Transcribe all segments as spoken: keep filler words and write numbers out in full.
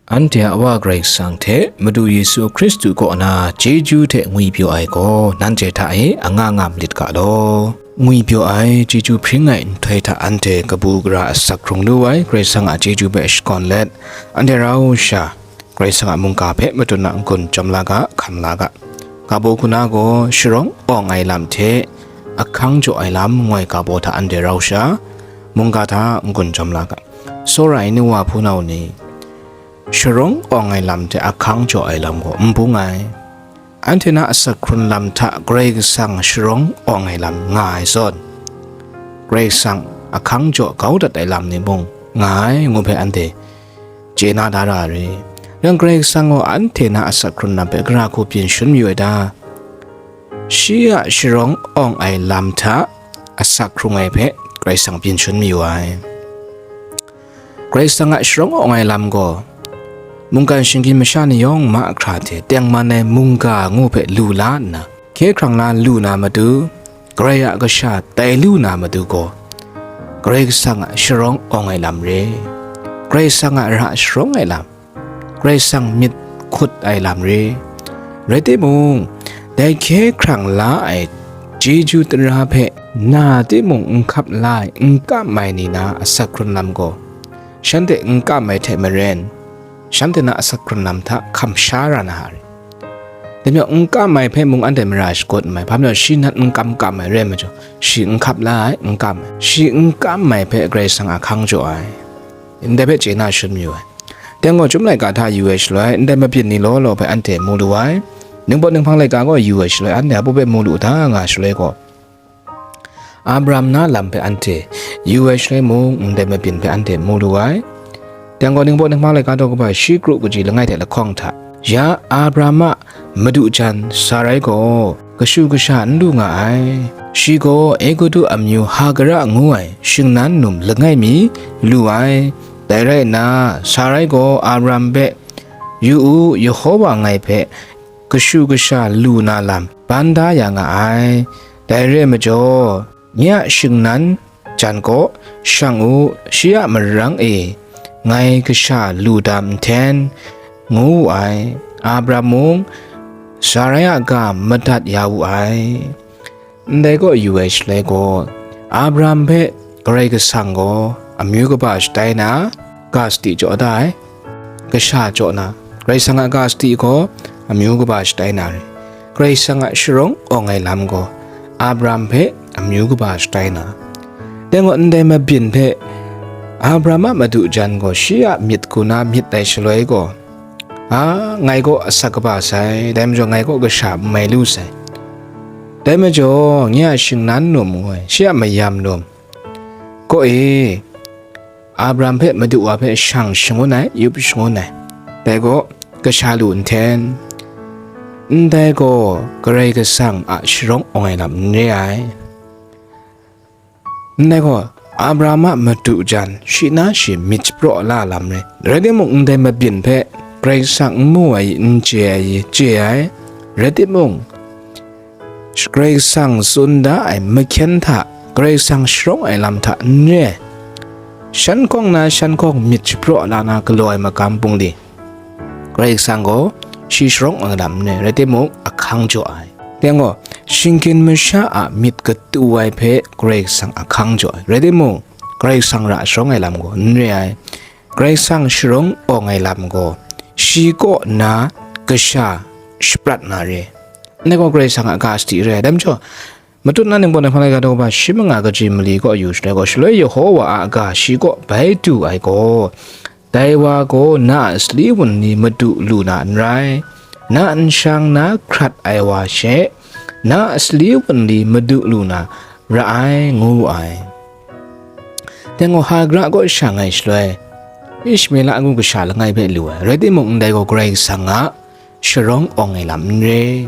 Anhte a Wa Karai Kasang hte Madu Yesu Hkristu kaw na chyeju hte ngwipyaw ai gaw nanhte hta e anga nga malit ga law. Ngwipyaw ai chyeju hpring ai nhtoi hta anhte kabu gara asak hkrung lu ai Karai Kasang a chyeju hpe shakawn let, anhte rau sha, Karai Kasang a mungga hpe matut na n-gun chyawm la ga, hkan la ga. Ga baw hku na gaw sharawng awng ai lam hte ahkang jaw ai lam ngoi ga baw hta anhte rau sha, mungga hta n-gun chyawm la ga. Tsawra ai nu wa hpunau ni, sharawng awng ai lam hte ahkang jaw ai lam gaw n bung ai. Anhte na asak hkrun lam hta Karai Kasang sharawng awng ai lam nga ai zawn, Karai Kasang ahkang jaw kau dat ai lam ni mung nga ai, ngu hpe anhte chye na da ra re. Yang Karai Kasang gaw anhte na asak hkrun lam hpe gara hku byin shangun mayu ai ta? Shi a sharawng awng ai lam hta asak hkrung ai hpe Karai Kasang byin shangun mayu ai. Karai Kasang a sharawng awng ai lam gaw, mungkan shinggyim masha ni yawng mahkra hte tengman ai mungga ngu hpe lu la nna, hkye hkrang la lu na matu, Karai a kasha tai lu na matu gaw, Karai Kasang a sharawng awng ai lam re, Karai Kasang a ra sharawng ai lam, Karai Kasang myit hkut ai lam re. Rai timung, dai hkye hkrang la ai chyeju tara hpe na timung n hkap la ai, n kam ai ni na asak hkrun lam gaw, shanhte n kam ai hte maren, shanhte na asak hkrun lam hta hkam sha ra na re. Dai majaw, n kam ai hpe mung anhte mara shagut n mai, hpa majaw, shi nat n kam kam ai rai majaw, shi n hkap la ai, n kam ai, shi n kam ai hpe Karai Kasang a hkang jaw ai, ndai hpe chye na shangun mayu ai. Teng gaw, Chyum laika hta yu ai shaloi, ndai mabyin ni law law hpe anhte mu lu ai. Ningbaw ninghpang laika gaw yu ai shaloi, anhte a pu hpe mu lu da nga shaloi gaw, Abraham na lam hpe anhte yu ai shaloi mung, ndai mabyin hpe anhte mu lu ai. Teng gaw, Ningbaw ninghpang laika daw kaba shi kru kaji langai hte lahkawng hta, ya Abraham a madu jan Sarai gaw kashu kasha n lu nga ai. Shi gaw Egutu amyu Hagara ngu ai shingnan num langai mi lu ai. Dai rai nna, Sarai gaw Abraham hpe, "Yu u, Yehova ngai hpe kashu kasha lu na lam ban da ya nga ai. Dai re ai majaw, nye a shingnan jan kaw shang u, shi a marang e ngai kasha lu dam nhten," ngu wu ai. Abraham mung Sarai a ga madat ya wu ai. Ndai kaw yu ai shaloi gaw, Abraham hpe Karai Kasang gaw amyu kaba shatai na, ga sadi jaw da ai. Kasha jaw na, Karai Kasang a ga sadi gaw amyu kaba shatai na re. Karai Kasang a sharawng awng ai lam gaw Abraham hpe amyu kaba shatai na. Dai gaw, ndai mabyin hpe Abraham a madu jan gaw shi a myit hku na myit ai shaloi gaw, a, ngai kaw asak kaba sai, dai majaw ngai kaw kasha n mai lu sai. Dai majaw, nye a shingnan num ngu ai, shi a mayam num kaw e, Abraham hpe madu wa hpe shang shangun ai, yup shangun ai. Dai gaw, kasha lu nhten, ndai gaw Karai Kasang a sharawng awng ai lam n re ai. Ndai gaw, Abraham a madu jan shi na shi myit shapraw la lam re. Rai timung, ndai mabyin hpe Karai Kasang n mu ai, n chye ai, chye ai. Rai timung, Karai Kasang tsun da ai mahkyen hta, Karai Kasang sharawng ai lam hta n re ai. Shan hkawng na shan hkawng myit shapraw la na galaw ai magam bungli, Karai Kasang gaw shi sharawng awng ai lam n re, rai timung, ahkang jaw ai. Dai gaw, shinggyim masha a myit katu ai hpe Karai Kasang ahkang jaw ai, rai timung, Karai Kasang ra sharawng ai lam gaw n re ai. Karai Kasang sharawng awng ai lam gaw, shi kaw na kasha shaprat na re. Ndai gaw Karai Kasang a ga sadi re ai. Dai majaw, Matut na Ningbaw Ninghpang laika daw kaba shi manga kaji mali kaw yu shaloi gaw, shaloi Yehova a ga shi kaw bai du ai gaw, dai wa gaw na a sali wunli madu lu na n rai, na nshang na hkrat ai wa she, na a sali wunli madu lu na ra ai, ngu wu ai. Dai gaw, Hagara kaw shang ai shaloi, Ishmela ngu kasha langai hpe lu ai. Rai timung, ndai gaw Karai Kasang a sharawng awng ai lam n re.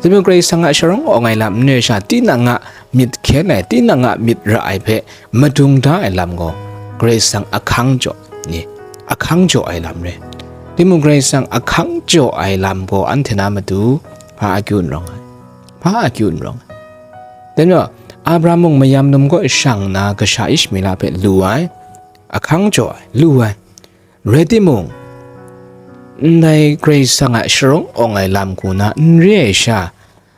Dai majaw, Karai Kasang a sharawng awng ai lam n re sha, tinang a myit hkyen ai, tinang a myit ra ai hpe madung da ai lam gaw, Karai Kasang ahkang jaw, ni, ahkang jaw ai lam re. Timung, Karai Kasang ahkang jaw ai lam gaw anhte na matu hpa akyu n rawng ai, hpa akyu n rawng ai. Dai majaw, Abraham mung mayam num kaw shang nna kasha Ishmela hpe lu ai, ahkang jaw ai, lu ai. Rai timung, ndai Karai Kasang a sharawng awng ai lam hku na n re ai sha,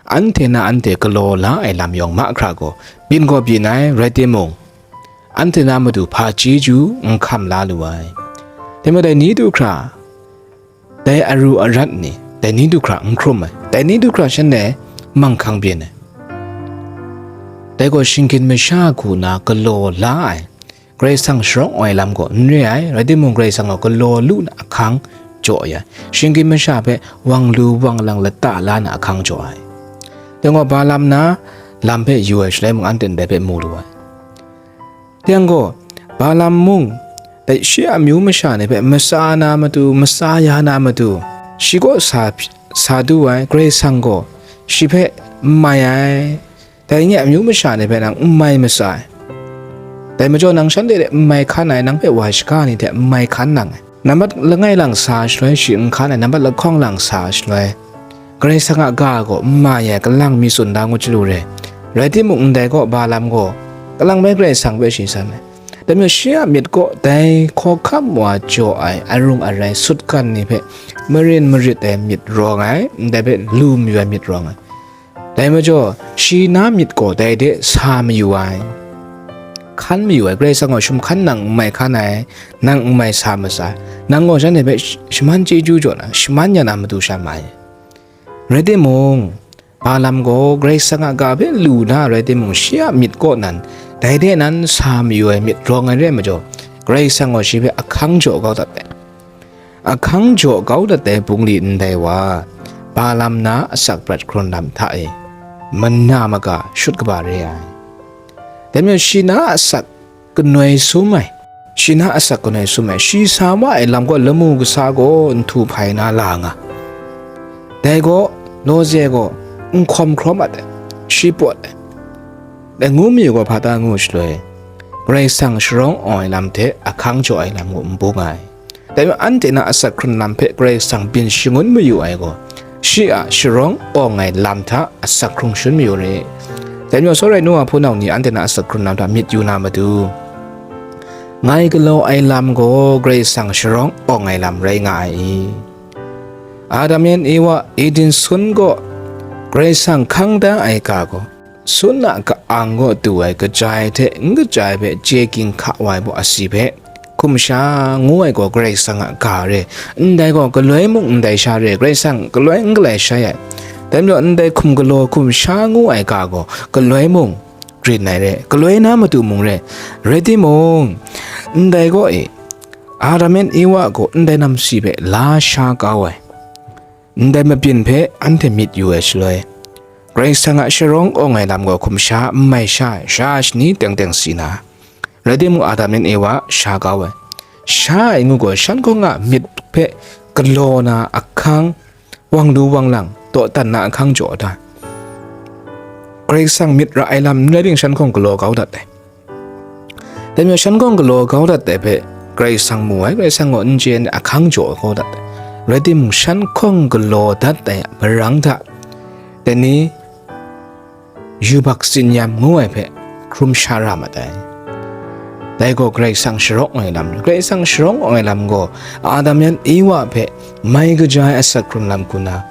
anhte na anhte galaw la ai lam yawng mahkra gaw byin gaw byin ai, rai timung, anhte na matu hpa chyeju n hkam la lu ai. Dai majaw dai ni du hkra, dai aru arat ni, dai ni du hkra n hkrum ai, dai ni du hkra shanhte manghkang byin ai. Dai gaw shinggyim masha hku na galaw la ai, Karai Kasang sharawng awng ai lam gaw n re ai, rai timung, Karai Kasang gaw galaw lu na ahkang jaw ai, shinggyim masha hpe wang lu wang lang lata la na ahkang jaw ai. Dai gaw Balaam na lam hpe yu ai shaloi mung, anhte ndai hpe mu lu ai. Dai gaw, Balaam mung, dai shi a amyu masha ni hpe matsa na matu, matsa ya na matu, shi kaw sa, sa du ai, Karai Kasang gaw shi hpe n mai ai. Dai nye a amyu masha ni hpe nang n mai matsa ai. Dai majaw nang shanhte hte n mai hkan ai, nang hpe wa shaga ni hte n mai hkan nang ai. Nambat langai lang sa shaloi shi n hkan ai, nambat lahkawng lang sa shaloi, Karai Kasang a ga gaw n mai ai, kalang mi tsun da ngut chyalu re. Rai timung, ndai gaw Balaam gaw kalang bai Karai Kasang hpe shi san ai. Dai majaw shi a myit kaw dai hkawhkam wa jaw ai arung arai sutgan ni hpe marin marit ai myit rawng ai, ndai hpe lu mayu ai myit rawng ai. Dai majaw, shi na myit gaw dai de sa mayu ai, hkan mayu ai, Karai Kasang gaw shum hkan nang n mai hkan ai, nang n mai sa matsa ai, nang gaw shanhte hpe sh-, shaman chyeju jaw na, shaman ya na matu sha mai. Rai timung, Balaam gaw Karai Kasang a ga hpe lu na rai timung, shi a myit kaw nan, dai de nan sa mayu ai myit rawng ai re ai majaw, Karai Kasang gaw shi hpe ahkang jaw kau dat ai. Ahkang jaw kau dat ai bungli ndai wa, Balaam na asak prat hkrun lam hta e, mana maga shut kaba re ai. Dai majaw shi na asak kanoi sum ai, shi na asak kanoi sum ai, shi sa wa ai lam gaw lamu kasa gaw nhtu hpai na la nga. Dai gaw, lawze gaw, n hkawm hkrawm at ai, shi pawt ai. Dai ngu mayu gaw hpa ta ngu shaloi, Karai Kasang sharawng awng ai lam hte ahkang jaw ai lam gaw n bung ai. Dai majaw anhte na asak hkrun lam hpe Karai Kasang byin shangun mayu ai gaw, shi a sharawng awng ai lam hta asak hkrung shangun mayu re. Dai majaw sawrai nu wa hpunau ni, anhte na asak hkrun lam hta myit yu na matu, ngai galaw ai lam gaw Karai Kasang sharawng awng ai lam rai nga ai i? Adam yan Ewa Eden sun gaw Karai Kasang hkang da ai ga gaw, sun a ka-ang gaw du ai kaja ai hte n kaja ai hpe chye ging hka wa ai baw asi hpe, hkum sha ngu ai gaw Karai Kasang a ga re, ndai gaw galoi mung ndai sha re, Karai Kasang galoi n galai shai ai. Dai majaw ndai hkum galaw hkum sha ngu ai ga gaw galoi mung rin ai re, galoi na matu mung re, rai timung, ndai gaw e, Adam yan Ewa gaw ndai namsi hpe la sha kau ai. Ndai mabyin hpe anhte myit yu ai shaloi, Karai Kasang a sharawng awng ai lam gaw hkum sha n mai sha ai, sha shani teng teng si na, rai timung, Adam yan Ewa sha kau ai. Sha ai ngu gaw, shan hkawng a myit hpe galaw na ahkang, wang lu wang lang, dawdan na ahkang jaw da. Karai Kasang myit ra ai lam n rai bing, shan hkawng galaw kau dat ai. Dai majaw shan hkawng galaw kau dat ai hpe Karai Kasang mu ai, Karai Kasang gaw n chye ai ahkang jaw kau dat ai. Rai timung, shan hkawng galaw dat ai marang hta, dai ni yubak tsinyam ngu ai hpe hkrum sha ra mat ai. Dai gaw Karai Kasang sharawng ai lam, Karai Kasang sharawng ai lam gaw Adam yan Ewa hpe mai kaja ai asak hkrun lam hku na,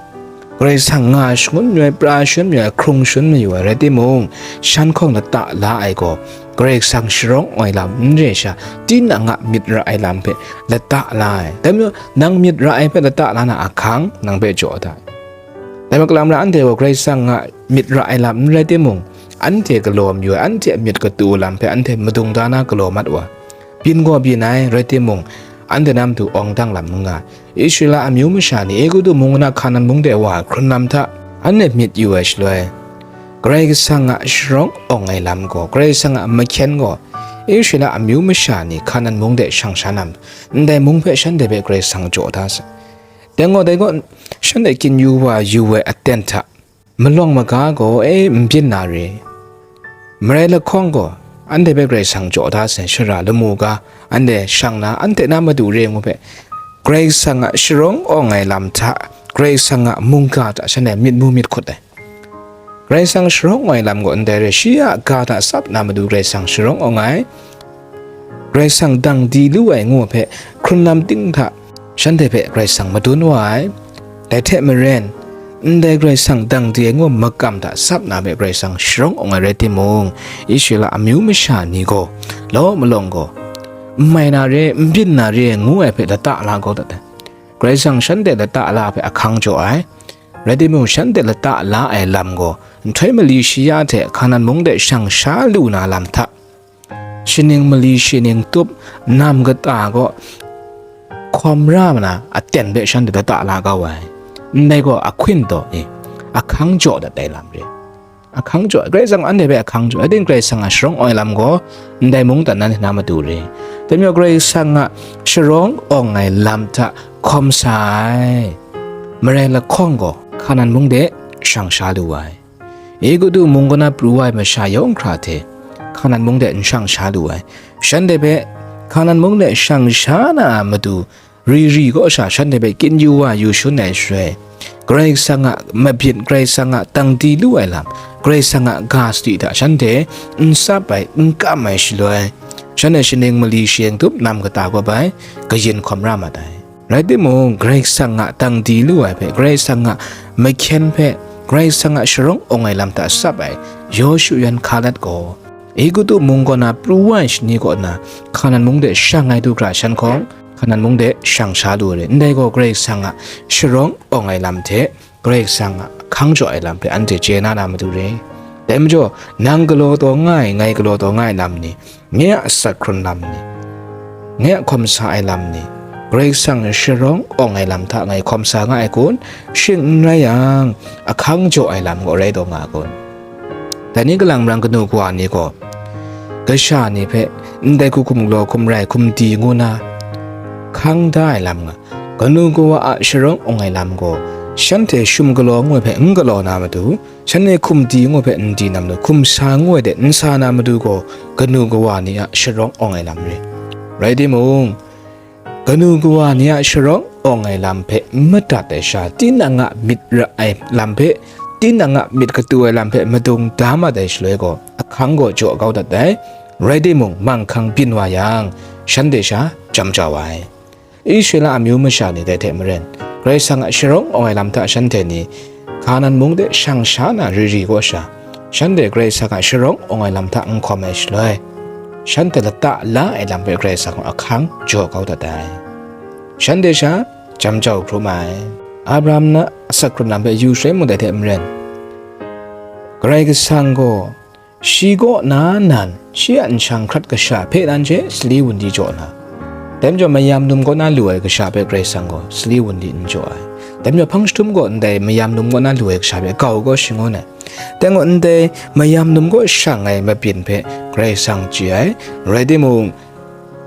Karai Kasang nga shangun mayu ai, pra shangun mayu ai, hkrung shangun mayu ai, rai timung, shan hkawng lata la ai gaw, Karai Kasang sharawng ai lam n re sha, tinang a myit ra ai lam hpe lata la ai. Dai majaw, nang myit ra ai hpe lata la na ahkang, nang hpe jaw da ai. Dai majaw, kalam ra anhte gaw Karai Kasang a myit ra ai lam n rai timung, anhte galaw mayu ai, anhte a myit katu lam hpe anhte madung da na galaw mat wa, byin gaw byin ai, rai timung, anhte na matu awng dang lam n nga ai. Israela amyu masha ni Egutu mung na Hkanan mung de wa ai hkrun lam hta anhte myit yu ai shaloi, Karai Kasang a sharawng awng ai lam gaw, Karai Kasang a mahkyen gaw, Israela amyu masha ni Hkanan mung de shang sha na, ndai mung hpe shanhte hpe Karai Kasang jaw da sai. Dai gaw, dai gaw, shanhte kyin yu wa yu ai aten hta, malawng maga gaw, e, n byin na re. Marai lahkawng gaw, anhte hpe Karai Kasang jaw da sai, shara lamu ga, anhte shang na, anhte na matu re ngu hpe, Karai Kasang a sharawng awng ai lam hta, Karai Kasang a mungga hta shanhte myit mu myit hkut ai. Karai Kasang sharawng awng ai lam gaw ndai re, shi a ga hta tsap na matu Karai Kasang sharawng awng ai, Karai Kasang dang di lu ai ngu hpe, hkrun lam ting hta Shanhte hpe Karai Kasang madun wa ai. Dai hte maren, ndai Karai Kasang dang de ai ngu makam hta sap na hpe Karai Kasang sharawng awng ai rai timung, Israela amyu masha ni gaw, law malawng gaw, n mai na re, n byin na re ngu ai hpe lata la kau dat ai. Karai Kasang shanhte lata la hpe ahkang jaw ai. Rai timung, shanhte lata la ai lam gaw, nhtoi mali shi ya hte Hkanan mung de shang sha lu na lam hta, shaning mali shaning tup nam kata gaw hkawm ra ma na aten hpe shanhte lata la kau ai. Ndai gaw ahkun taw e, ahkang jaw dat ai lam re. Ahkang jaw, Karai Kasang anhte hpe ahkang jaw, ating Karai Kasang a sharawng awng ai lam gaw ndai mungdan nanhte na matu re. Dai majaw Karai Kasang a sharawng awng ai lam hta hkawm sa ai. Marai lahkawng gaw Hkanan mung de shang sha lu ai. Egutu mung kaw na pru wa ai masha yawng hkra hte Hkanan mung de n shang sha lu ai. Shanhte hpe Hkanan mung de shang sha na a matu ri ri kaw sha shanhte hpe kyin yu wa yu shun ai shaloi, Karai Kasang a mabyin, Karai Kasang a dang di lu ai lam, Karai Kasang a ga sadi hta shanhte n sap ai, n kam ai shaloi, shanhte shaning mali shaning tup nam kata gaw bai kayin hkawm ra mat ai. Rai timung, Karai Kasang a dang di lu ai hpe, Karai Kasang a mahkyen hpe, Karai Kasang a sharawng awng ai lam hta sap ai Yawshu yan Hkalat gaw, Egutu mung kaw na pru wa ai shani kaw na, Hkanan mung de shang ai du hkra shan hkawng, Hkanan mung de shang sha lu ai re. Ndai gaw Karai Kasang a sharawng awng ai lam hte, Karai Kasang a hkang jaw ai lam hpe anhte chye na na matu re. Dai majaw, nang galaw taw nga ai, ngai galaw taw nga ai lam ni, nye a asak hkrun lam ni, nye a hkawm sa ai lam ni, Karai Kasang sharawng awng ai lam hta ngai hkawm sa nga ai kun, shing n rai yang, ahkang jaw ai lam gaw rai taw nga ai kun. Dai ni kalang marang kanu kawa ni gaw, kasha ni hpe ndai hku hkum galaw, hkum rai, hkum di ngu na hkang da ai lam nga, kanu kawa a sharawng awng ai lam gaw, shanhte shum galaw ngu ai hpe n galaw na matu, shanhte hkum di ngu ai hpe n di na matu, hkum sa ngu ai de n sa na matu gaw, kanu kawa ni a sharawng awng ai lam re. Rai timung, kanu kawa ni a sharawng awng ai lam hpe madat ai sha, tinang a myit ra ai lam hpe, tinang a myit katu ai lam hpe madung da mat ai shaloi gaw, ahkang gaw jaw kau dat ai. Rai timung, manghkang byin wa yang, shanhte sha jam jau ai. Israela amyu masha ni dai hte maren, Karai Kasang a sharawng awng ai lam hta shanhte ni Hkanan mung de shang sha na ri ri kaw sha, shanhte Karai Kasang a sharawng awng ai lam hta n hkawm ai shaloi, shanhte lata la ai lam hpe Karai Kasang gaw ahkang jaw kau dat ai. Shanhte sha jam jau hkrum ai. Abraham na asak hkrun lam hpe yu shaloi mung dai hte maren, Karai Kasang gaw shi kaw na nan, shi a nshang hkrat kasha hpe nan she sali wunli jaw na, dai majaw mayam num kaw na lu ai kasha hpe Karai Kasang gaw sali wunli n jaw ai. Dai majaw hpang jahtum gaw ndai mayam num kaw na lu ai kasha hpe gau gaw shangun ai. Dai gaw ndai mayam num kaw shang ai mabyin hpe Karai Kasang chye ai. Rai timung,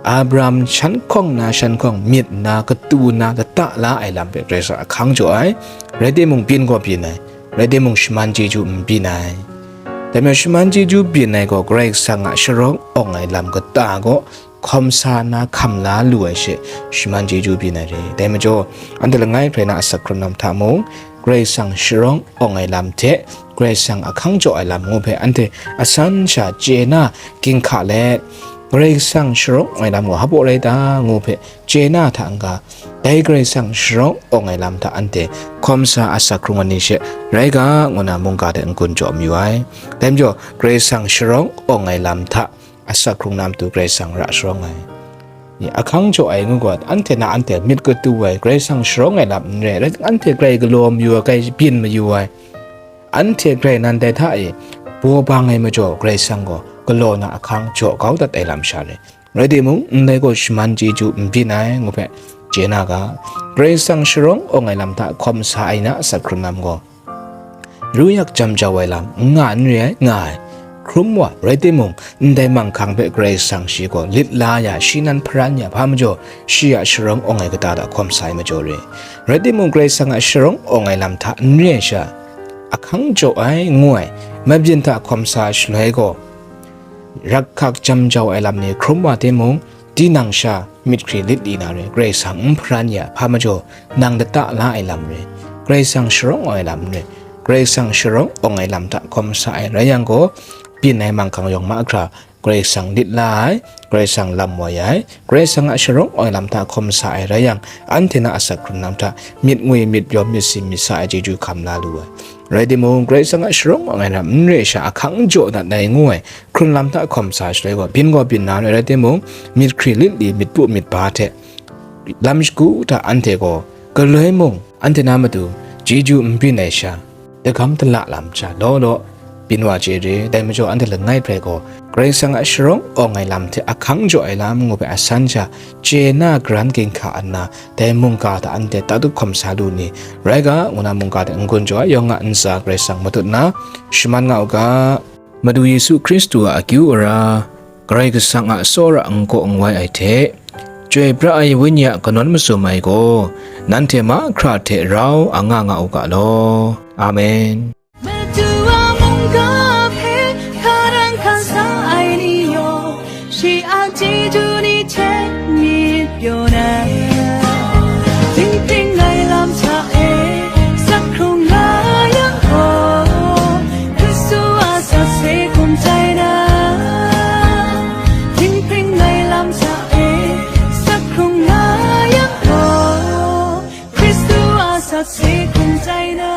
Abraham shan hkawng na shan hkawng myit nna katu nna lata la ai lam hpe Karai Kasang ahkang jaw ai. Rai timung, byin gaw byin ai, rai timung, shaman chyeju n byin ai. Dai majaw shaman chyeju byin ai gaw Karai Kasang a sharawng awng ai lam kata gaw hkawm sa nna hkam la lu ai she, shaman chyeju byin ai re. Dai majaw, anhte langai hprai na asak hkrun lam hta mung, Karai Kasang sharawng awng ai lam hte Karai Kasang ahkang jaw ai lam ngu hpe anhte asan sha chye na ginhka let, Karai Kasang sharawng awng ai lam gaw hpaw rai ta ngu hpe chye na hta n-ga, dai Karai Kasang sharawng awng ai lam hta anhte hkawm sa asak hkrung ai ni she rai ga, ngu na mungga hte n-gun jaw mayu ai. Dai majaw, Karai Kasang sharawng awng ai lam hta asak hkrung na matu Karai Kasang ra sharawng ai. Ni ahkang jaw ai ngu gaw, anhte na anhte myit katu ai, Karai Kasang sharawng ai lam n re, rai timung, anhte grai galaw mayu ai, grai byin mayu ai, anhte grai nan dai hta e baw bang ai majaw, Karai Kasang gaw galaw na ahkang jaw kau dat ai lam sha re. Rai timung, ndai gaw shaman chyeju n byin ai ngu hpe chye na ga, Karai Kasang sharawng awng ai lam hta hkawm sa ai na asak hkrun lam gaw, ru yak jam jau ai lam n nga n re ai, nga ai, hkrum wa, rai timung, ndai manghkang hpe Karai Kasang shi gaw lit la ya, shi nan hparan ya, hpa majaw, shi a sharawng awng ai kata hta hkawm sa ai majaw re. Rai timung, Karai Kasang a sharawng awng ai lam hta n re ai sha, ahkang jaw ai, ngu ai, mabyin hta hkawm sa ai shaloi gaw, rakhak jam jau ai lam ni hkrum wa timung, tinang sha myit hkri lit li na re, Karai Kasang n hparan ya, hpa majaw, nang lata la ai lam re, Karai Kasang sharawng ai lam re, Karai Kasang sharawng awng ai lam hta hkawm sa ai rai yang gaw, byin ai manghkang yawng mahkra, Karai Kasang lit la ai, Karai Kasang lam wai ai, Karai Kasang a sharawng ai lam hta hkawm sa ai rai yang, anhte na asak hkrun lam hta myit ngwi, myit yawm, myit sim, myit sa ai chyeju hkam la lu ai. Rai timung, Karai Kasang a sharawng ai lam n re sha ahkang jaw dat ai ngu ai hkrun lam hta hkawm sa shaloi gaw, byin gaw byin na n rai, rai timung, myit hkri lit li, myit pu myit ba hte lam shagu hta anhte gaw galoi mung, anhte na matu chyeju n byin ai sha, dagam dala lam hta law law byin wa chye re. Dai majaw, anhte langai hpe gaw Karai Kasang a sharawng awng ai lam hte ahkang jaw ai lam ngu hpe asan sha chye na, garan ginhka nna, dai mungga hta anhte tatut hkawm sa lu ni rai ga, ngu na mungga hte n-gun jaw ai yawng a ntsa Karai Kasang matut nna shaman nga u ga. Madu Yesu Hkristu a akyu ara, Karai Kasang a tsawra n kaw n wai ai hte, Chyoi pra ai Wenyi a kanawn masum ai gaw, nanhte mahkra hte rau a nga nga u ga law. Amen. Madu a mungga hpe hkarang hkan sa ai ni yawng, shi a chyeju ni hte myit pyaw na, dinghpring ai lam hta e sak hkrung nga yang gaw, Hkristu a sakse hkum tai na, dinghpring ai lam hta e sak hkrung nga yang gaw, Hkristu a sakse hkum tai na.